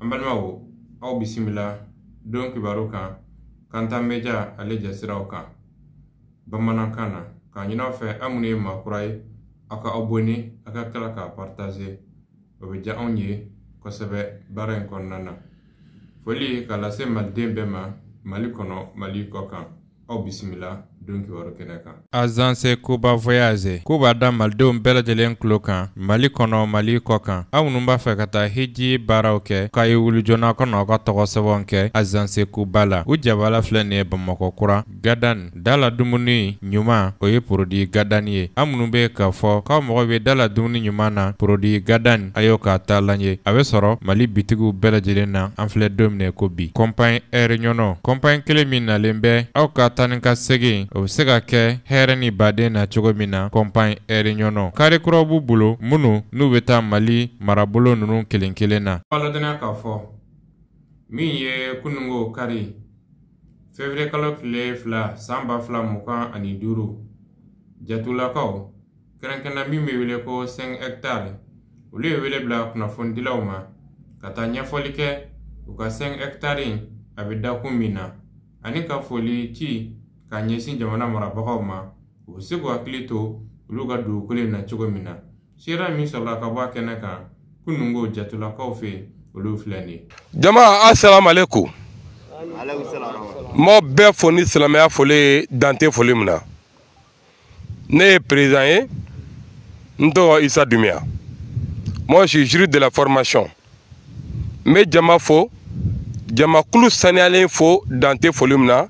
An balimaw, aw bisimila don kibaru kan Kanta Media ale jɛsiraw kan bamanankan na. K'a ɲini aw fɛ, aw minnu ye maa kura ye, aw ka abonné, aw ka tila k'a partager, o bɛ diya anw ye kosɛbɛ baara in kɔnɔna na. Foli k'a lase maliden bɛɛ ma, Mali kɔnɔ, Mali kɔ kan. Aw bisimila don kibaru kɛnɛ kan. Agence Kuba Voyage k'u b'a da malidenw bɛɛ lajɛlen tulo kan, Mali kɔnɔ, Mali kɔ kan. Aw minnu b'a fɛ ka taa hiji baaraw kɛ, k'a ye wuli joona ka na aw ka tɔgɔ sɛbɛnw kɛ Agence Kuba la. U jabala filɛ nin ye Bamakɔ kura Gadan da la. Dumuni ɲuman, o ye produit Gadan ye. Aw minnu bɛ k'a fɔ k'aw mago bɛ da la dumuni ɲuman na, produit Gadan, a y'o k'a taalan ye. A bɛ sɔrɔ Mali bitigiw bɛɛ lajɛlen na an filɛ don min ko bi. Compagnie Air Ɲɔnɔ, compagnie kelen min nalen bɛ aw ka taa ni ka segin, o bɛ se ka kɛ hɛrɛ ni baden na cogo min na. Compagnie Air Ɲɔnɔ, kari kuraw b'u bolo minnu n'u bɛ taa Mali marabolo ninnu kelen kelen na. Ladɔnniya k'a fɔ min ye kununko kari, février kalo tile 2, san 2025, jatulakaw kɛrɛnkɛrɛnna min bɛ wele ko 5 hectares, olu ye wele bila kunnafonidilaw ma ka taa ɲɛfɔli kɛ u ka 5 hectares in a bɛ dakun min na, ani ka foli ci ka ɲɛsin jamana marabagaw ma, u bɛ se k'u hakili to olu ka dugukolo in na cogo min na. Seereya min sɔrɔla ka bɔ a kɛnɛ kan kununko jatulakaw fɛ yen, olu filɛ nin ye. Jama, assalamu alaikum. N b'aw bɛɛ fo ni silamɛya foli ye, dante foli min na. Ne ye président ye, n tɔgɔ Isa Dumiya. Moi, je suis juriste de la formation. N bɛ jama fo, jamakulu saniyalen fo, dante foli min na,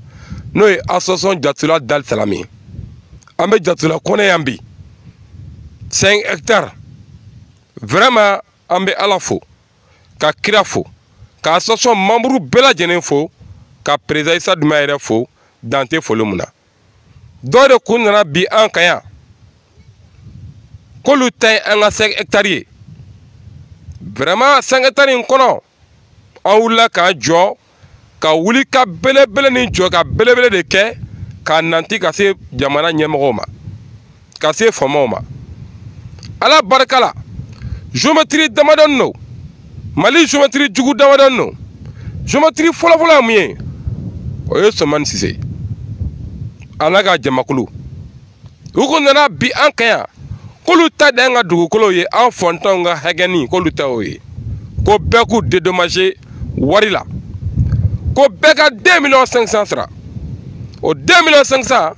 n'o ye association Jatula Dal Salami. An bɛ Jatula kɔnɛ yan bi, 5 hectares. Vraiment, an bɛ Ala fo, ka kira fo, ka association membre bɛɛ lajɛlen fo, ka président Isa Dumiya yɛrɛ fo, dante foli mun na. Dɔw de kun nana bi an kan yan k'olu ta ye an ka 5 hectares ye. Vraiment, 5 hectares in kɔnɔ, an wulila k'an jɔ ka wuli ka belebele ni jɔ ka belebele de kɛ k'a nanti ka se jamana ɲɛmɔgɔw ma, ka se faamaw ma. Ala barika la, géométrie damadɔni don, Mali géométrie jugu damadɔni don. Géométrie fɔlɔfɔlɔ ye mun ye? O ye Sɔmani Sise a n'a ka jamakulu. U kun nana bi an kan yan k'olu ta de y'an ka dugukolo ye, an fɔntanw ka hakɛni, k'olu ta y'o ye, ko bɛɛ k'u dédommager wari la, ko bɛɛ ka 2 millions 500 sara. O 2 millions 500,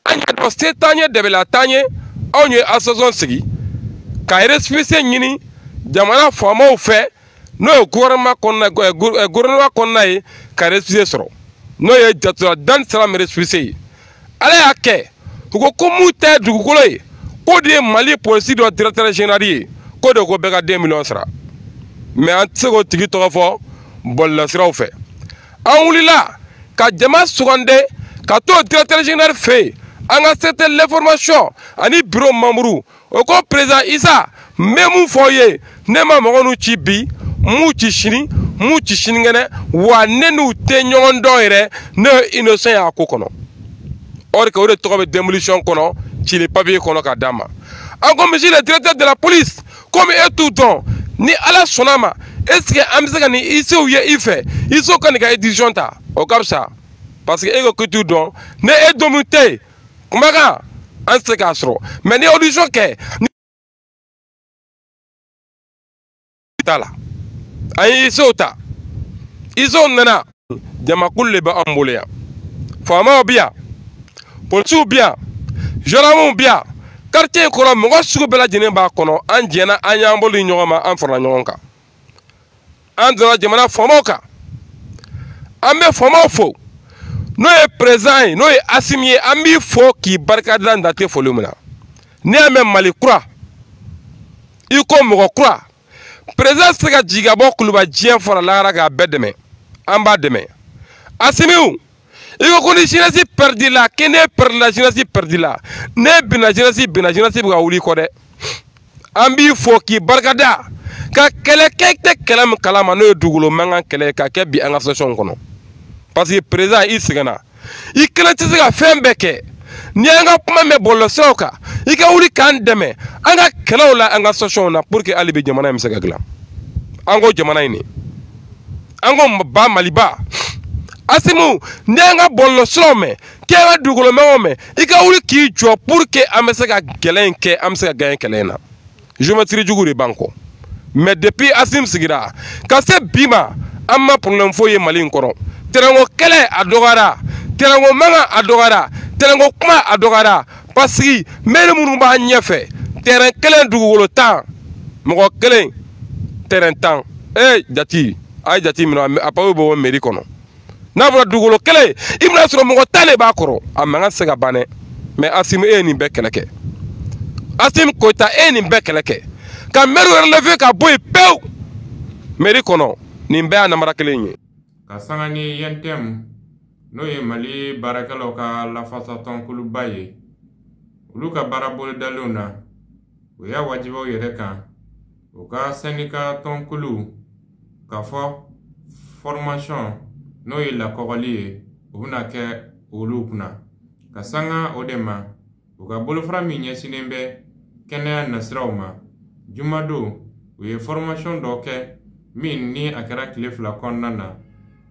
an y'a dɔn se t'an ye, dɛbɛla t'an ye. Anw ye association sigi ka récépissé ɲini jamana faamaw fɛ, n'o ye gouvernement kɔnɔna ye, ka récépissé sɔrɔ, n'o ye Jatula Dan Salam récépissé ye. Ala y'a kɛ, u ko ko mun ta ye dugukolo ye, k'o de ye Mali polisi dɔ directeur général ye, k'o de ko bɛɛ ka 2 millions sara. Mais an tɛ se k'o tigi tɔgɔ fɔ bɔlɔlɔsiraw fɛ. An wulila ka jama sugande ka t'o directeur général fɛ yen. An ka secteur l'information ani bureau membre, o ko: "Président Isa, n bɛ mun fɔ aw ye? Ne ma mɔgɔ n'u ci bi, m'u ci sini, m'u ci sinikɛnɛ wa. Ne n'u tɛ ɲɔgɔn dɔn yɛrɛ. Ne ye innocent y'a ko kɔnɔ." Or que o de tɔgɔ bɛ démolition kɔnɔ, cili papier kɔnɔ ka d'a ma. An ko: "Monsieur le directeur de la police, komi e t'u dɔn, ni Ala sɔnna ma, est ce que an bɛ se ka nin huissier ye i fɛ, huissier ka nin ka décision ta? O ka fisa, parce que e ko k'i t'u dɔn. Ne e don min tɛ yen, kumakan an tɛ se k'a sɔrɔ, mais ni audition kɛ ni t'a la." An ye huissier ta, huissier nana. Jamakulu de bɛ anw bolo yan, faamaw bɛ yan, polisiw bɛ yan, gendarmew bɛ yan, quartier kɔnɔ mɔgɔ sugu bɛɛ lajɛlen b'a kɔnɔ. An jɛna, an y'an bolo di ɲɔgɔn ma, an farala ɲɔgɔn kan, an donna jamana faamaw kan. An bɛ faamaw fo, n'o ye président ye, n'o ye Asimi ye. An b'i fo k'i barikada n date foli min na. N'i y'a mɛn Mali kura, i ko mɔgɔ kura. Président tɛ se ka jigin ka bɔ kuluba diɲɛ fara lahara k'a bɛɛ dɛmɛ. An b'a dɛmɛ. Asimiw, i ko ko ni jeunesse perdu la, k'e ne perdu la, jeunesse perdu la, ne binna, jeunesse binna, jeunesse bɛ ka wuli kɔ dɛ. An b'i fo k'i barikada ka kɛlɛ kɛ tɛ kɛlɛ min kalama, n'o ye dugukolo mankan kɛlɛ ye ka kɛ bi an ka station kɔnɔ, parce que président, i sɛgɛnna, i kelen tɛ se ka fɛn bɛɛ kɛ. N'i y'an ka kuma mɛn bɔlɔlɔsiraw kan, i ka wuli k'an dɛmɛ an ka kɛlɛw la an ka station na, pour que hali bi jamana in bɛ se ka dilan. An ko jamana in de An ko ba Maliba. Assimi, n'i y'an ka bɔlɔlɔsiraw mɛn, k'i y'an ka dugukolo mɛn, i ka wuli k'i jɔ pour que an bɛ se ka kɛlɛ in kɛ, an bɛ se ka gagner kɛlɛ in na. Géométrie jugu de b'an kɔ. Mais depuis Assimi sigira ka se bi ma, an ma problème foyi ye Mali in kɔnɔ. Terrain kɛlɛ a dɔgɔyara, terrain mankan a dɔgɔyara, terrain kuma a dɔgɔyara, parce que maire minnu b'an ɲɛfɛ, terrain kelen dugukolo 10, mɔgɔ kelen terrain 10. Jati, a ye jati minɛ, a papier bɛ bɔ mairie kɔnɔ. N'a fɔra dugukolo kelen, i bɛna sɔrɔ mɔgɔ 10 de b'a kɔrɔ, a mankan tɛ se ka ban dɛ. Mais Assimi, e ye nin bɛɛ kɛlɛ kɛ. Assimi Goïta, e ye nin bɛɛ kɛlɛ kɛ. Ka maire relever ka bɔ yen pewu. Mairie kɔnɔ, nin bɛɛ y'a namara kelen ye. Ka sanga ni UNTM, n'o ye Mali baarakɛlaw ka lafasatɔnkuluba ye, olu ka baara bolodalenw na, u y'a wajibiya u yɛrɛ kan, u ka syndicat tɔnkulu k'a fɔ formation n'o ye lakɔgɔli ye, o bɛna kɛ olu kunna. Ka sanga o de ma, u ka bolofara min ɲɛsinnen bɛ kɛnɛya nasiraw ma, jumadon u ye formation dɔ kɛ min ni a kɛra tile 2 kɔnɔna na,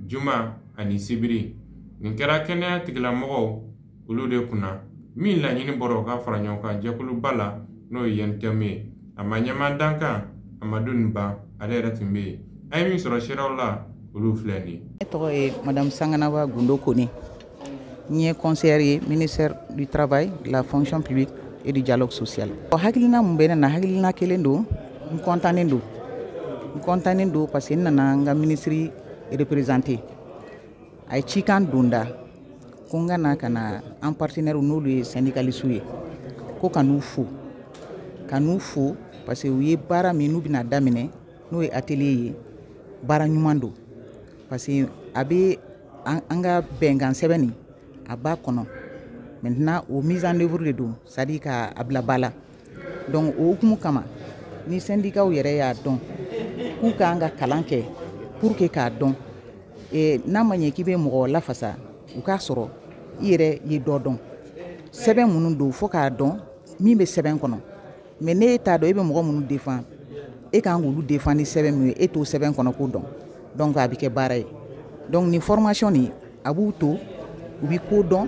juma ani sibiri. Nin kɛra kɛnɛya tigilamɔgɔw olu de kunna, min laɲini bɔra u ka fara ɲɔgɔn kan jɛkuluba la n'o ye UNTM ye. A ma ɲɛma dankan Amadu Ba, ale yɛrɛ tun bɛ yen. An ye min sɔrɔ seerew la, olu filɛ nin ye. Ne tɔgɔ ye Madame Sanganaba Gundo Kone. N ye conseillère ye ministère du Travail, de la fonction publique et du dialogue social. Hakilina mun bɛ ne na, hakilina kelen don, n kɔntannen don. N kɔntannen don parce que n nana n ka ministre représenter. A ye cikan don da ko n ka na ka na an partenaire n'olu ye syndicalistes ye, ko ka n'u fo. Ka n'u fo parce que u ye baara min n'u bɛna daminɛ, n'o ye atelier ye, baara ɲuman don. Parce que a bɛ an ka bɛnkan sɛbɛn nin, a b'a kɔnɔ. Maintenant o mise en œuvre de don, c'est à dire k'a bila ba la. Donc o hukumu kama, ni syndicat yɛrɛ y'a dɔn k'u k'an ka kalan kɛ pour que k'a dɔn, n'a ma ɲɛ k'i bɛ mɔgɔ lafasa, u k'a sɔrɔ i yɛrɛ ye dɔ dɔn. Sɛbɛn minnu don, fo k'a dɔn min bɛ sɛbɛn kɔnɔ. Mais n'e t'a dɔn e bɛ mɔgɔ minnu défend, e kan k'olu défend ni sɛbɛn min ye, e t'o sɛbɛn kɔnɔ k'o dɔn. Donc a bɛ kɛ baara ye. Donc nin formation nin, a b'u to u bɛ ko dɔn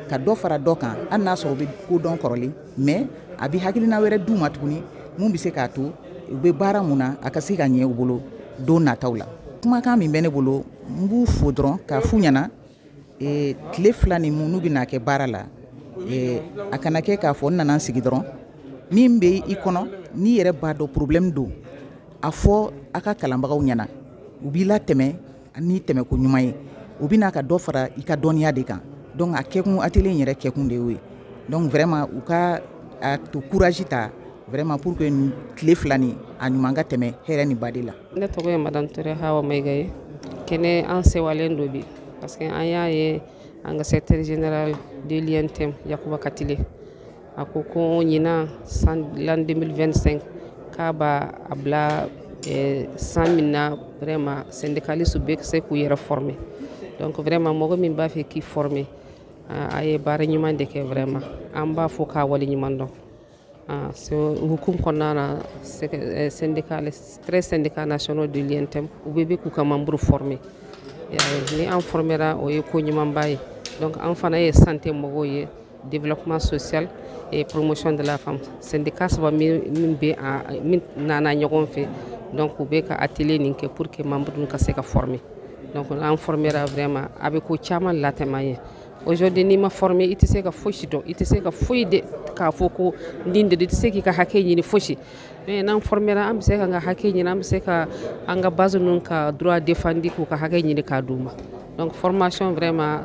ka dɔ fara dɔ kan, hali n'a sɔrɔ u bɛ ko dɔn kɔrɔlen, mais a bɛ hakilina wɛrɛ d'u ma tuguni mun bɛ se k'a to u bɛ baara mun na a ka se ka ɲɛ u bolo don nataw la. Kumakan min bɛ ne bolo, n b'u fo dɔrɔn k'a f'u ɲɛna, tile 2 nin mun n'u bɛna kɛ baara la, a kana kɛ k'a fɔ n nana n sigi dɔrɔn. Min bɛ i kɔnɔ, n'i yɛrɛ b'a dɔn problème don, a fɔ a ka kalanbagaw ɲɛna, u b'i latɛmɛ ni tɛmɛko ɲuman ye, u bɛna ka dɔ fara i ka dɔnniya de kan. Donc a kɛkun, atelier in yɛrɛ kɛkun de y'o ye. Donc vraiment u ka a to courage ta vraiment pour que tile 2 nin a ɲuman ka tɛmɛ hɛrɛ ni baden la. Ne tɔgɔ ye Madame Ture Hawa Mayiga ye. Kɛnɛ an sewalen don bi parce que an y'a ye an ka secrétaire général de l'UNTM Yakuba Katile, a ko ko ɲinan san l'an 2025 k'a b'a a bila san min na vraiment syndicaliste bɛ se k'u yɛrɛ former. Donc vraiment mɔgɔ min b'a fɛ k'i former, a ye baara ɲuman de kɛ vraiment, an b'a fɔ k'a waleɲuman dɔn. So hukumu kɔnɔna na, syndicat, 13 syndicats nationaux de l'UNTM, u bɛɛ bɛ k'u ka membre former. Ni an formera, o ye ko ɲumanba ye. Donc an fana ye santé mɔgɔw ye, développement social et promotion de la femme, syndicat saba min bɛ min nana ɲɔgɔn fɛ. Donc u bɛ ka atelier nin kɛ pour que membre ka se ka former. Donc an formera vraiment, a bɛ ko caman latɛmɛ an ye. Aujourd'hui n'i ma former, i tɛ se ka fosi dɔn, i tɛ se ka foyi de k'a fɔ ko nin de, i tɛ se k'i ka hakɛ ɲini fosi. Mais n'an formera, an bɛ se k'an ka hakɛ ɲini, an bɛ se ka an ka base ninnu ka droit défendu, k'u ka hakɛ ɲini k'a d'u ma. Donc formation vraiment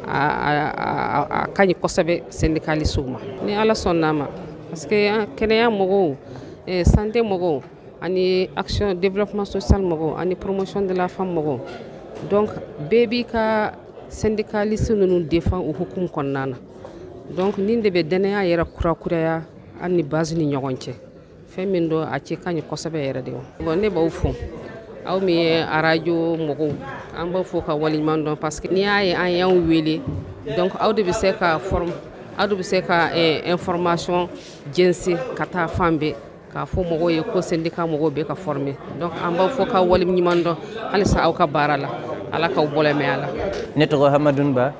a ka ɲi kosɛbɛ syndicaliste ma, ni Ala sɔnn'a ma, parce que kɛnɛya mɔgɔw, santé mɔgɔw, ani action développement social mɔgɔw, ani promotion de la femme mɔgɔw, donc bɛɛ b'i ka syndicaliste ninnu défend o hukumu kɔnɔna na. Donc nin de bɛ dɛnɛnya yɛrɛ kurakuraya an ni base ni ɲɔgɔn cɛ. Fɛn min don, a cɛ ka ɲi kosɛbɛ yɛrɛ de. Bon, ne b'aw fo, aw min ye arajo mɔgɔw, an b'aw fo ka waleɲuman dɔn, parce que n'i y'a ye an y'aw wele, donc aw de bɛ se ka forme, aw de bɛ se ka information jɛnsɛn ka taa fan bɛɛ. K'a fɔ mɔgɔw ye ko syndicat mɔgɔw bɛ ka former. Donc an b'aw fɔ k'aw waleɲuman dɔn halisa aw ka baara la. Ala k'aw bɔlɛ mɛn a la. Ne tɔgɔ Hamadun Ba,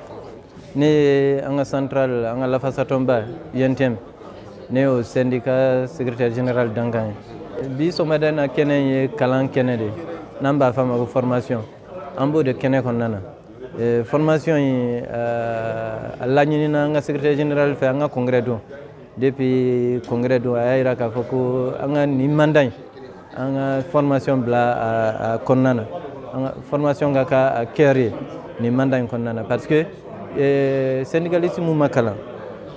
ne ye an ka centrale, an ka lafasatɔnba UNTM, ne y'o syndicat secrétaire général dankan ye. Bi sɔgɔmada in na, kɛnɛ ye kalan kɛnɛ de, n'an b'a fɔ a ma ko formation. An b'o de kɛnɛ kɔnɔna na. Formation in, a laɲinina an ka secrétaire général fɛ an ka congrès don. Depuis congrès don, a y'a yira k'a fɔ ko an ka nin mandat in, an ka formation bila a kɔnɔna na, an ka formation ka kɛ a cœur ye nin mandat in kɔnɔna na, parce que syndicaliste mun ma kalan,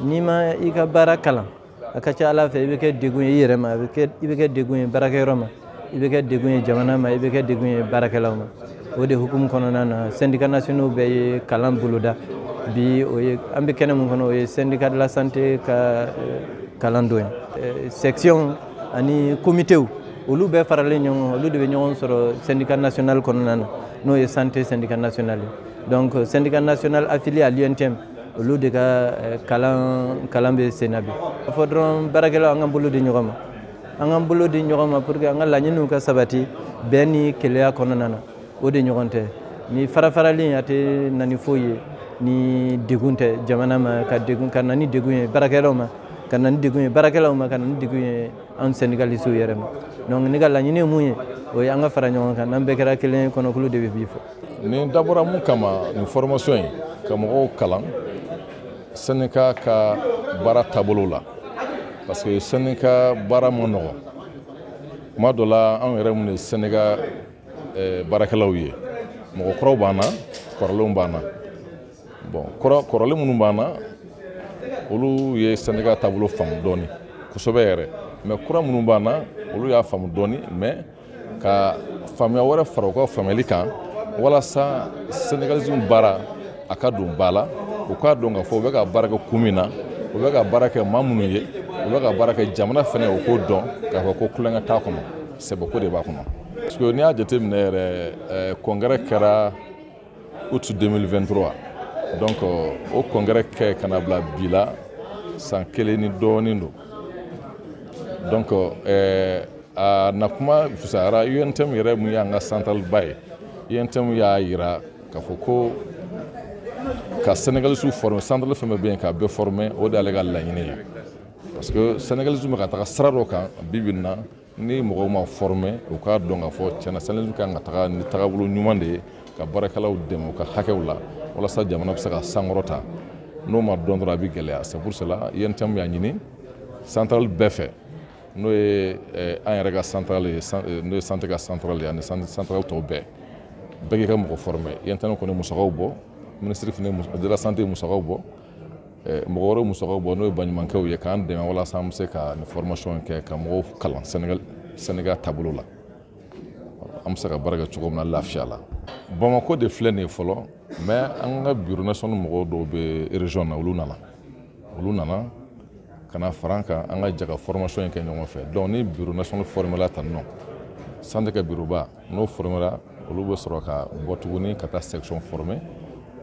n'i ma i ka baara kalan, a ka ca Ala fɛ i bɛ kɛ degun ye i yɛrɛ ma, i bɛ kɛ degun ye baarakɛyɔrɔ ma, i bɛ kɛ degun ye jamana ma, i bɛ kɛ degun ye baarakɛlaw ma. O de hukumu kɔnɔna na, syndicat nationaux bɛɛ ye kalan boloda. Bi, o ye an bɛ kɛnɛ mun kɔnɔ, o ye syndicat de la santé ka kalan don ye. Section ani comitéw, olu bɛɛ faralen ɲɔgɔn kan, olu de bɛ ɲɔgɔn sɔrɔ syndicat national kɔnɔna na, n'o ye santé syndicat national ye. Donc syndicat national affilié à l'UNTM, olu de ka kalan bɛ sen na bi. A fɔ dɔrɔn, baarakɛlaw, an ka bolo di ɲɔgɔn ma, an k'an bolo di ɲɔgɔn ma pour que an ka laɲiniw ka sabati bɛn ni keleya kɔnɔna na. O de ɲɔgɔn tɛ ni farafarali, a tɛ na ni foyi ye ni degun tɛ jamana ma, ka degun ka na ni degun ye baarakɛlaw ma, ka na ni degun ye baarakɛlaw ma, ka na ni degun ye an syndicalistes yɛrɛ ma. Donc ne ka laɲini ye mun ye? O ye an ka fara ɲɔgɔn kan. N'an bɛɛ kɛra kelen ye, kɔnɔkulu de bɛ bi fɔ. Nin dabɔra mun kama, nin formation in? Ka mɔgɔw kalan syndicat ka baara taabolo la, parce que syndicat baara ma nɔgɔn. Kuma dɔ la, anw yɛrɛ mun ye syndicat baarakɛlaw ye, mɔgɔ kɔrɔw b'an na, kɔrɔlenw b'an na. Bon, kɔrɔlen minnu b'an na, olu ye syndicat taabolo faamu dɔɔni kosɛbɛ yɛrɛ, mais kura minnu b'an na, olu y'a faamu dɔɔni, mais ka faamuya wɛrɛ fara u ka faamuyali kan, walasa syndicalisme baara a ka don ba la, u k'a dɔn k'a fɔ u bɛ ka baara kɛ kun min na, u bɛ ka baara kɛ maa minnu ye, u bɛ ka baara kɛ jamana fɛnɛ, u k'o dɔn k'a fɔ ko kulonkɛ t'a kɔnɔ, sɛbɛko de b'a kɔnɔ. Parce que n'i y'a jateminɛ yɛrɛ, congrès kɛra août 2023. Donc o congrès kɛ ka na bila bi la, san kelen ni dɔɔnin don. Donc a na kuma fisayara. UNTM yɛrɛ mun y'an ka centrale ba ye, UNTM y'a yira k'a fɔ ko ka syndicalistes former, centrale fɛn fɛn bɛ yen, k'a bɛɛ former, o de y'ale ka laɲini ye, parce que syndicalisme bɛ ka taga sira dɔ kan bi bi in na. Ni mɔgɔw ma former, u k'a dɔn k'a fɔ tiɲɛna syndicalisme kan ka taga ni tagabolo ɲuman de ye, ka baarakɛlaw dɛmɛ u ka hakɛw la, walasa jamana bɛ se ka sankɔrɔta. N'o ma dɔn dɔrɔn, a bɛ gɛlɛya. C'est pour cela UNTM y'a ɲini centrale bɛɛ fɛ, n'o ye an yɛrɛ ka centrale ye, n'o ye santé ka centrale ye, ani centrale tɔw bɛɛ, bɛɛ k'i ka mɔgɔ former. UNTM kɔni musakaw bɔ, ministre fana de la santé ye musakaw bɔ, mɔgɔ wɛrɛw musakaw bɔ, n'o ye baɲumankɛw ye, k'an dɛmɛ walasa an bɛ se ka nin formation kɛ, ka mɔgɔw kalan Sénégal syndicat taabolo la, an bɛ se ka baara kɛ cogo min na lafiya la. Bamakɔ de filɛ nin ye fɔlɔ, mais an ka bureau national mɔgɔw dɔw bɛ région na, olu nana ka na fara an kan, an ka jɛ ka formation in kɛ ɲɔgɔn fɛ. Donc ni bureau national formé la tan nɔ, santé ka bureau ba n'o formé la, olu bɛ sɔrɔ ka bɔ tuguni ka taa section former,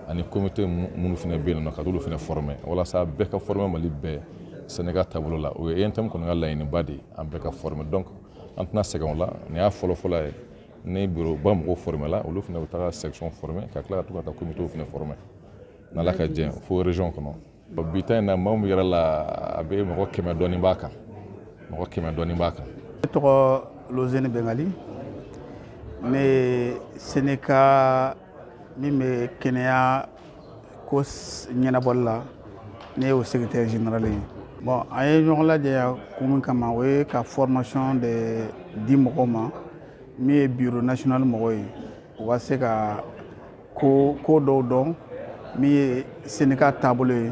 ani comité minnu fana bɛ yen nɔ, ka t'olu fana former, walasa bɛɛ ka former Mali bɛɛ syndicat taabolo la. O ye UNTM kɔni ka laɲiniba de ye, an bɛɛ ka former. Donc an tɛna sɛgɛn o la. Nin y'a fɔlɔ-fɔlɔ ye. Ni bureau ba mɔgɔw formé la, olu fana bɛ taga section former, ka tila ka to ka taa comité fana former, n'Ala ka jɛ, fo région kɔnɔ. Bi ta in na, maa min yɛrɛ la, a bɛ mɔgɔ 100 dɔɔni b'a kan, mɔgɔ 100 dɔɔni b'a kan. Ne tɔgɔ Lozeni Bengali. Ne ye syndicat min bɛ kɛnɛya ko ɲɛnabɔli la, ne y'o secrétaire général ye. Bon, an ye ɲɔgɔn lajɛ yan kun min kama, o ye ka formation de di mɔgɔw ma, min ye bureau national mɔgɔw ye, u ka se ka ko dɔw dɔn, min ye syndicat taabolo ye,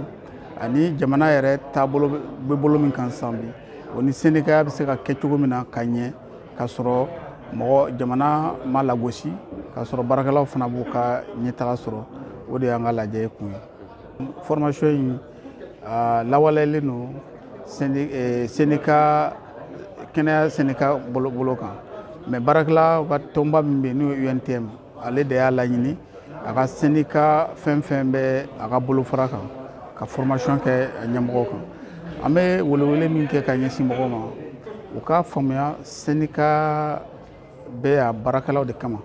ani jamana yɛrɛ taabolo bɛ bolo min kan sisan bi, o ni syndicat bɛ se ka kɛ cogo min na ka ɲɛ, ka sɔrɔ mɔgɔ jamana ma lagosi, k'a sɔrɔ baarakɛlaw fana b'u ka ɲɛtaga sɔrɔ. O de y'an ka lajɛ kun ye. Formation in a lawaleyalen don syndicat, kɛnɛya syndicat bolo kan, mais baarakɛlaw ka tɔnba min bɛ yen, n'o ye UNTM, ale de y'a laɲini a ka syndicat fɛn fɛn bɛ a ka bolofara kan, ka formation kɛ a ɲɛmɔgɔw kan. An bɛ welewele min kɛ ka ɲɛsin mɔgɔw ma U k'a faamuya syndicat bɛ yan baarakɛlaw de kama,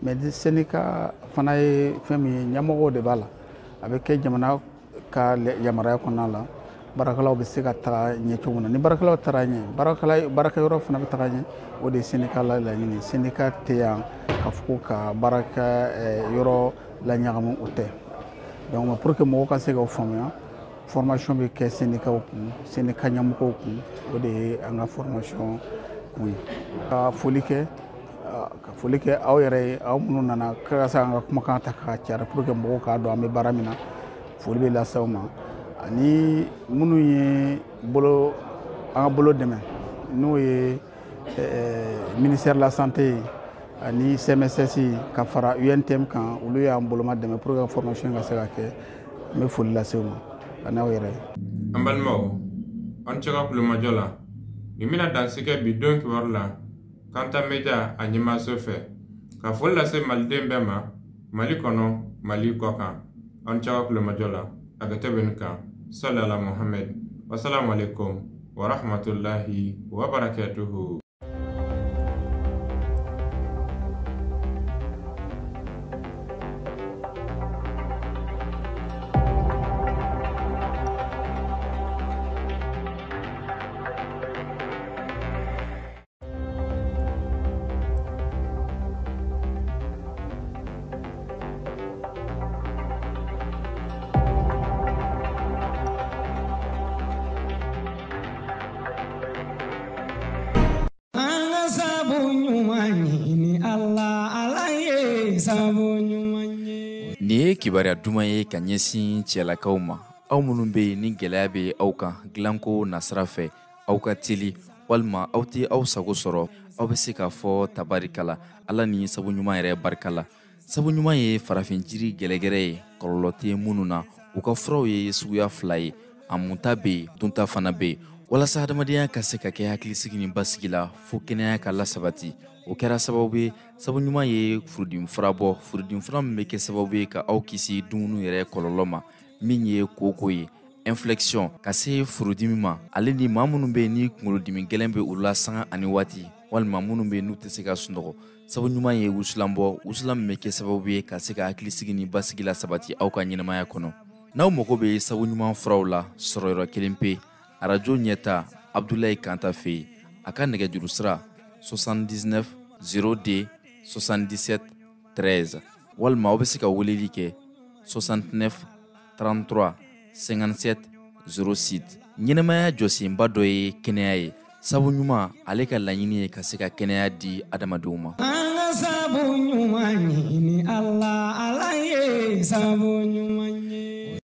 mais syndicat fana ye fɛn min ye, ɲɛmɔgɔw de b'a la. A bɛ kɛ jamana ka yamaruya kɔnɔna la, baarakɛlaw bɛ se ka taga ɲɛ cogo min na. Ni baarakɛlaw taara ɲɛ, baarakɛyɔrɔ fana bɛ taga ɲɛ. O de ye syndicat la laɲini. Syndicat tɛ yan ka fɔ ko ka baarakɛ yɔrɔ laɲagamu, o tɛ. Donc pour que mɔgɔw ka se k'o faamuya, formation bɛ kɛ syndicat kun, syndicat ɲɛmɔgɔw kun. O de ye an ka formation kun ye. Ka foli kɛ aw yɛrɛ ye, aw minnu nana ka se an ka kumakan ta k'a cari pour que mɔgɔw k'a dɔn an bɛ baara min na. Foli bɛ lase aw ma, ani minnu ye bolo an ka bolo dɛmɛ, n'o ye ministère de la Santé ye ani CMSS ka fara UNTM kan. Olu y'an boloma dɛmɛ pour que ka formation ka se ka kɛ. N bɛ foli lase u ma ani aw yɛrɛ ye. An balimaw, an cɛ ka kulomajɔ la, nin bɛna dansigɛ bi don kibaru la Kanta Media a ɲɛmaaso fɛ, ka foli lase maliden bɛɛ ma, Mali kɔnɔ, Mali kɔ kan. An cɛ ka kulomajɔ la, a ka tɛmɛ nin kan. Salala Muhammed, wasalamu alaikum warahmatullahi wabarakatuhu. An ka sabu ɲuman ɲini Ala, Ala ye sabu ɲuman ye. Nin ye kibaruya duman ye ka ɲɛsin cɛlakaw ma, aw minnu bɛ yen ni gɛlɛya bɛ aw kan dilanko nasira fɛ, aw ka teli walima aw tɛ aw sago sɔrɔ. Aw bɛ se k'a fɔ tabarikala, Ala ni sabu ɲuman yɛrɛ barika la. Sabu ɲuman ye farafin jiri gɛlɛgɛrɛ ye, kɔlɔlɔ tɛ minnu na. U ka furaw ye suguya fila ye: a munta bɛ yen, dunta fana bɛ yen, walasa adamadenya ka se ka kɛ hakilisigi ni basigi la, fo kɛnɛya ka lasabati. O kɛra sababu ye, sabu ɲuman ye furudimi fura bɔ, furudimi fura min bɛ kɛ sababu ye ka aw kisi dumuni yɛrɛ kɔlɔlɔ ma, min ye koko ye, infection, ka se furudimi ma, ale ni maa minnu bɛ yen ni kunkolodimi gɛlɛn bɛ u la sanga ani waati, walima minnu bɛ yen n'u tɛ se ka sunɔgɔ. Sabu ɲuman ye wusulan bɔ, wusulan min bɛ kɛ sababu ye ka se ka hakilisigi ni basigi la sabati aw ka ɲɛnamaya kɔnɔ. N'aw mago bɛ sabu ɲuman furaw la, sɔrɔ yɔrɔ kelen pe, arajo ɲɛta, Abudulayi Kanta fɛ yen. A ka nɛgɛjuru sira 79 02 77 13, walima aw bɛ se ka weleli kɛ 69 33 57 06. Ɲɛnɛmaya jɔsenba dɔ ye kɛnɛya ye. Sabu ɲuman, ale ka laɲini ye ka se ka kɛnɛya di adamadenw ma. An ka sabu ɲuman ɲini Ala, Ala ye sabu ɲuman.